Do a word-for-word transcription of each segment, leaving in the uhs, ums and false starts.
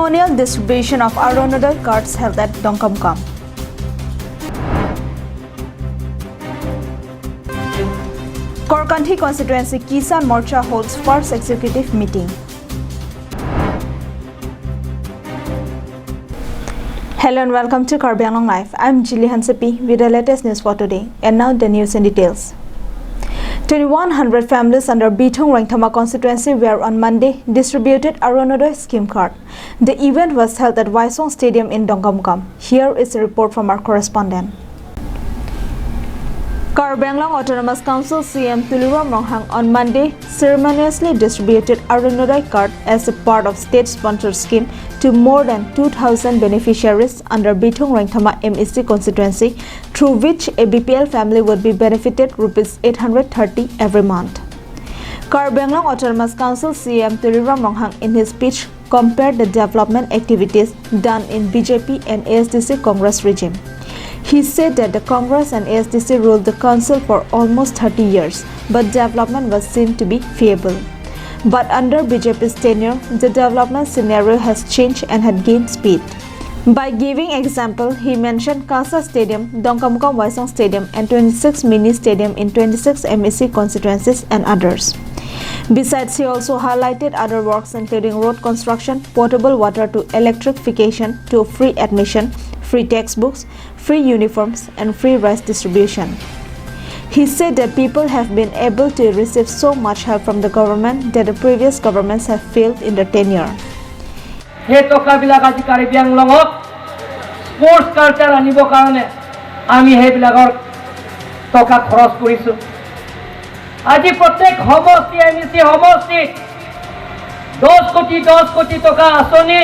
Ceremonial distribution of Orunodoi cards held at Dongkamukam. Korkanthi Constituency Kisan Morcha holds first executive meeting. Hello and welcome to Karbi Anglong Live. I'm Jili Hansepi with the latest news for today. And now the news in details. Twenty-one hundred families under Bithung Rengthama constituency were on Monday distributed Orunodoi scheme card. The event was held at Waisong Stadium in Dongkamukam. Here is a report from our correspondent. Karbi Anglong Autonomous Council C M Tuliram Ronghang on Monday ceremoniously distributed Orunodoi card as a part of state-sponsored scheme to more than two thousand beneficiaries under Bithung Rengthama M A C constituency, through which a B P L family would be benefited rupees eight hundred thirty every month. Karbi Anglong Autonomous Council C M Tuliram Ronghang in his speech compared the development activities done in B J P and A S D C Congress regime. He said that the Congress and A S D C ruled the council for almost thirty years, but development was seen to be feeble. But under B J P's tenure, the development scenario has changed and had gained speed. By giving example, he mentioned Kasa Stadium, Dongkamukam Waisong Stadium, and twenty-six mini stadium in twenty-six M A C constituencies and others. Besides, he also highlighted other works including road construction, potable water to electrification to free admission, free textbooks, free uniforms, and free rice distribution. He said that people have been able to receive so much help from the government that the previous governments have failed in their tenure. সেই টকাবিলাক আজি কাৰ্বি আংলঙত sports culture আনিবৰ কাৰণে আমি সেইবিলাকৰ টকা খৰচ কৰিছোঁ। আজি প্ৰত্যেক সমষ্টি, এম ই চি সমষ্টিত দহ কোটি, দহ কোটি টকা আঁচনি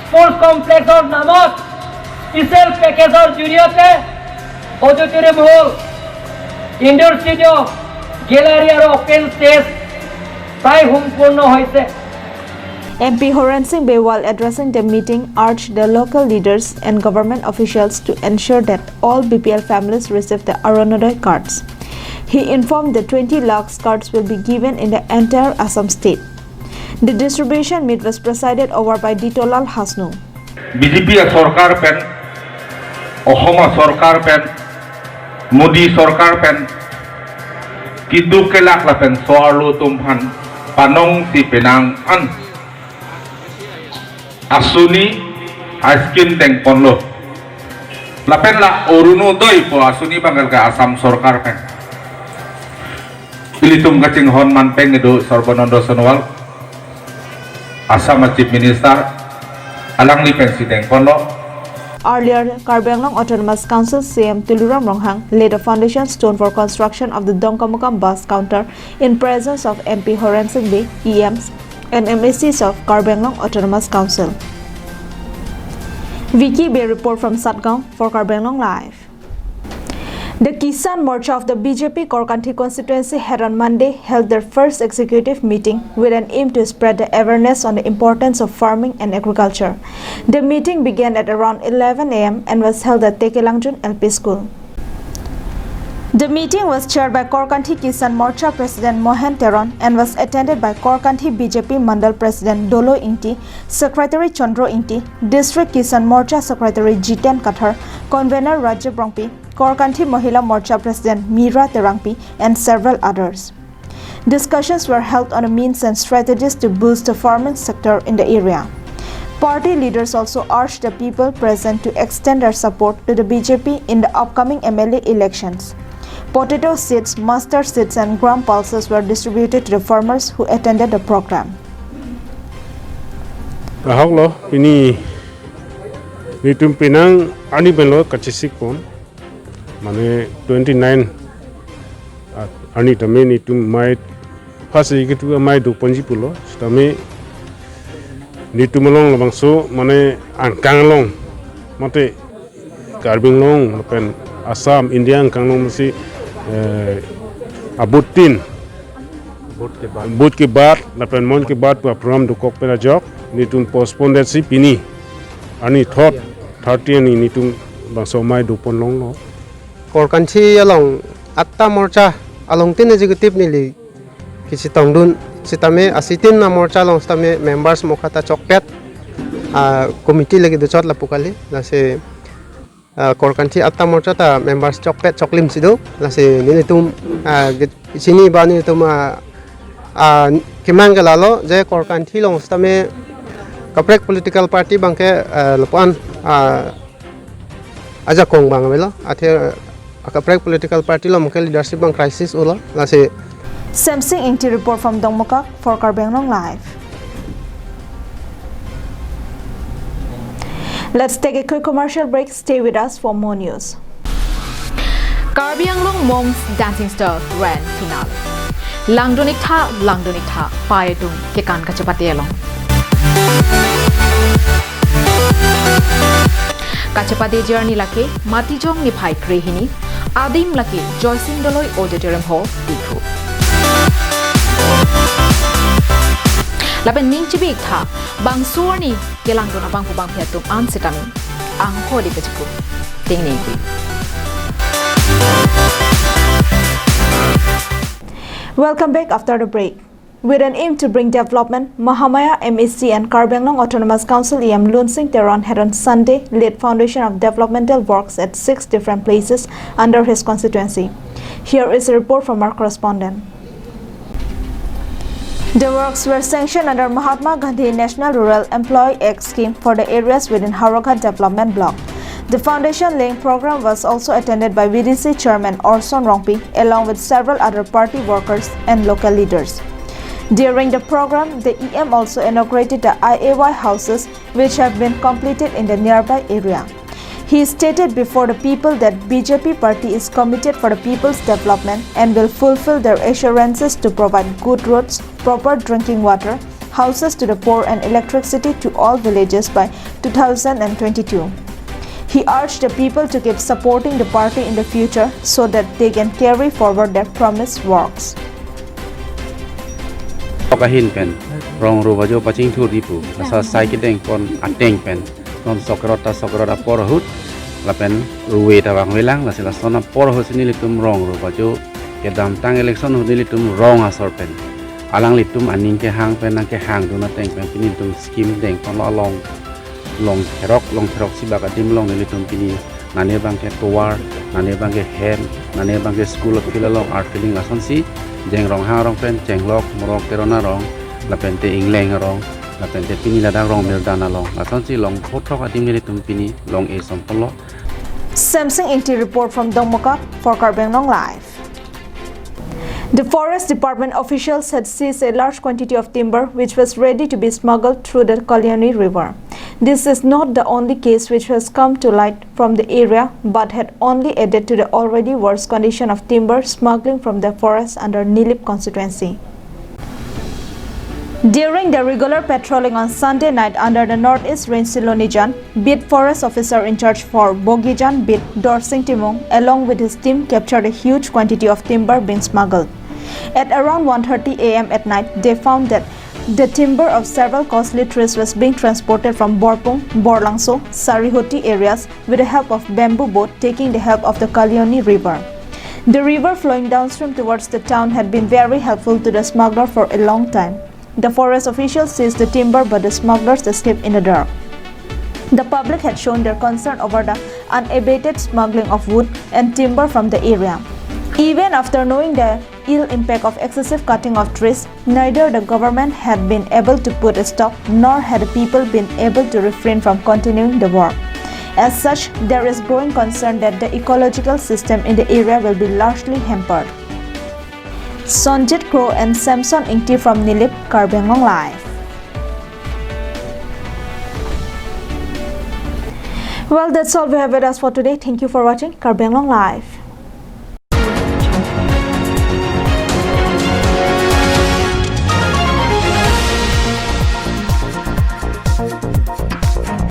স্পৰ্টছ কমপ্লেক্সৰ নামত স্পেচিয়েল পেকেজৰ জৰিয়তে অডিটৰিয়াম হল, ইনডোৰ ষ্টেডিয়াম, গেলাৰী আৰু অপেন ষ্টেজ প্ৰায় সম্পূৰ্ণ হৈছে। M P Horen Sing Bey, while addressing the meeting, urged the local leaders and government officials to ensure that all B P L families receive the Orunodoi cards. He informed that twenty lakhs cards will be given in the entire Assam state. The distribution meet was presided over by Ditolal Hasnu. B J P a sorkar pen, Ohom a sorkar pen, Modi sorkar pen, keduk kelak lapen so-arlo atum aphan panong si penang an aঁচনি a-scheme dengponlo. Lapen la Orunodoi pu aঁচনি abang ke Assam sorkar pen. Ilitum kachinghon manpeng kedo Sarbananda Sonowal, Assam a Chief Minister, alangli pensi dengponlo. Earlier, Karbi Anglong Autonomous Council C M Tuliram Ronghang laid a foundation stone for construction of the Dongkamukam bus counter in presence of M P Horen Sing Bey, E Ms, and M A Cs of Karbi Anglong Autonomous Council. Vicky Bey report from Satgaon for Karbi Anglong Live. The Kisan Morcha of the B J P Korkanthi constituency had on Monday held their first executive meeting with an aim to spread the awareness on the importance of farming and agriculture. The meeting began at around eleven a m and was held at Tekelangjun L P School. The meeting was chaired by Korkanthi Kisan Morcha President Mohen Teron and was attended by Korkanthi B J P Mandal President Dolo Ingti, Secretary Chandro Ingti, District Kisan Morcha Secretary Jiten Kathar, Convener Rajiv Rongpi, Korkanthi Mahila Morcha President Mira Terangpi, and several others. Discussions were held on the means and strategies to boost the farming sector in the area. Party leaders also urged the people present to extend their support to the B J P in the upcoming M L A elections. Potato seeds, mustard seeds, and gram pulses were distributed to the farmers who attended the program. Ahok lo, pini nelitum penang arni pen lo kachesik pon. Mane twenty-nine, ah, arni tame nelitum mei phase ketu amei doponji pulo. Sitame nelitum along labangso mane angkang along mate Karbi Anglong lapen Assam, India angkang along masi, eh, abutin Vote ke baat. Vote ke baat lapen Mann Ki Baat pu program dokok pen ajok nelitum postpone det si pini arni thot thirty arni nelitum bangso amei dopon longlo. Korkanthi along atta morcha along tin executive neli kachetongdun sitame asitin amorcha along sitame members mokha ta chokpet. ah, committee lake dochot lapu kali, lasi, ah, Korkanthi Atta Morcha ta members chokpet choklim si do, lasi nelitum, ah, ge-, chini ba nelitum, ah, ah, kemang ke lalo, je Korkanthi along sitame kaprek political party abangke, ah, lapu-an, ah, ajakong abang avelo, athe, ah, kaprek political party along ke leadership abang crisis ulo, lasi. Semsing Ingti report from Dongmukak for Karbi Anglong Live. Let's take a quick commercial break. Stay with us for more news. Karbi Anglong Monks Dancing Star Grand Finale. Langdun iktha, langdun iktha, pai atum kekan kachepate along. Kachepate arni lake, Matijong niphai krehini, adim lake, Joysing Doloi Auditorium Hall, Diphu. Lapen ning chibi iktha, bangso arni kelangdun abangphu bangphi atum an sitame, angkho di pachikuk. Ting ning ki. Welcome back after the break. With an aim to bring development, Mahamaya M A C and Karbi Anglong Autonomous Council E M Lunsing Teron had on Sunday laid foundation of developmental works at six different places under his constituency. Here is a report from our correspondent. The works were sanctioned under Mahatma Gandhi National Rural Employee Act scheme for the areas within Howraghat Development Block. The foundation laying program was also attended by V D C Chairman Orson Rongpi along with several other party workers and local leaders. During the program, the E M also inaugurated the I A Y houses which have been completed in the nearby area. He stated before the people that B J P party is committed for the people's development and will fulfill their assurances to provide good roads, proper drinking water, houses to the poor and electricity to all villages by two thousand and twenty-two. He urged the people to keep supporting the party in the future so that they can carry forward their promised works. Tokahin pen, rong ro bajo pachingthur dipu, asa sai kedeng pon ateng pen, non sok rot ta sok rot apor ahut, lapen ruve ta vangvelang, lasi lason apor ahut si nelitum rong ro bajo, kedamtang election ahut nelitum rong asor pen. Alanglitum aning kehang pen nangkehangdun ateng pen, pini nelitum scheme deng ponlo along. Long therok, long therok si bak adim along nelitum pini nane abangke tovar, nane abangke hem, nane abangke school field along earth filling lasonsi, Jeng Ronghang arong pen, Chenglok, Morok Teron arong, lapente Ingleng arong, lapente pini ladak Rongmirdan along. Lasonsi long phothok adim nelitum pini long-e som ponlo. Semsing Ingti report from Dongmukak for Karbi Anglong Live. The Forest Department officials had seized a large quantity of timber which was ready to be smuggled through the Kalyani River. This is not the only case which has come to light from the area, but had only added to the already worse condition of timber smuggling from the forest under Nilip constituency. During their regular patrolling on Sunday night under the Northeast Range Silonijan, Beat Forest Officer in charge for Bogijan Beat Dorsing Timung along with his team captured a huge quantity of timber being smuggled. At around one thirty a m at night, they found that the timber of several costly trees was being transported from Borpung, Borlangso, Sarihoti areas with the help of bamboo boat taking the help of the Kalyani River. The river flowing downstream towards the town had been very helpful to the smuggler for a long time. The forest officials seized the timber, but the smugglers escaped in the dark. The public had shown their concern over the unabated smuggling of wood and timber from the area. Even after knowing the ill impact of excessive cutting of trees, neither the government had been able to put a stop nor had the people been able to refrain from continuing the work. As such, there is growing concern that the ecological system in the area will be largely hampered. Sonjit Kro and Samson Ingti from Nilip, Karbi Anglong Live. Well, that's all we have with us for today. Thank you for watching Karbi Anglong Live.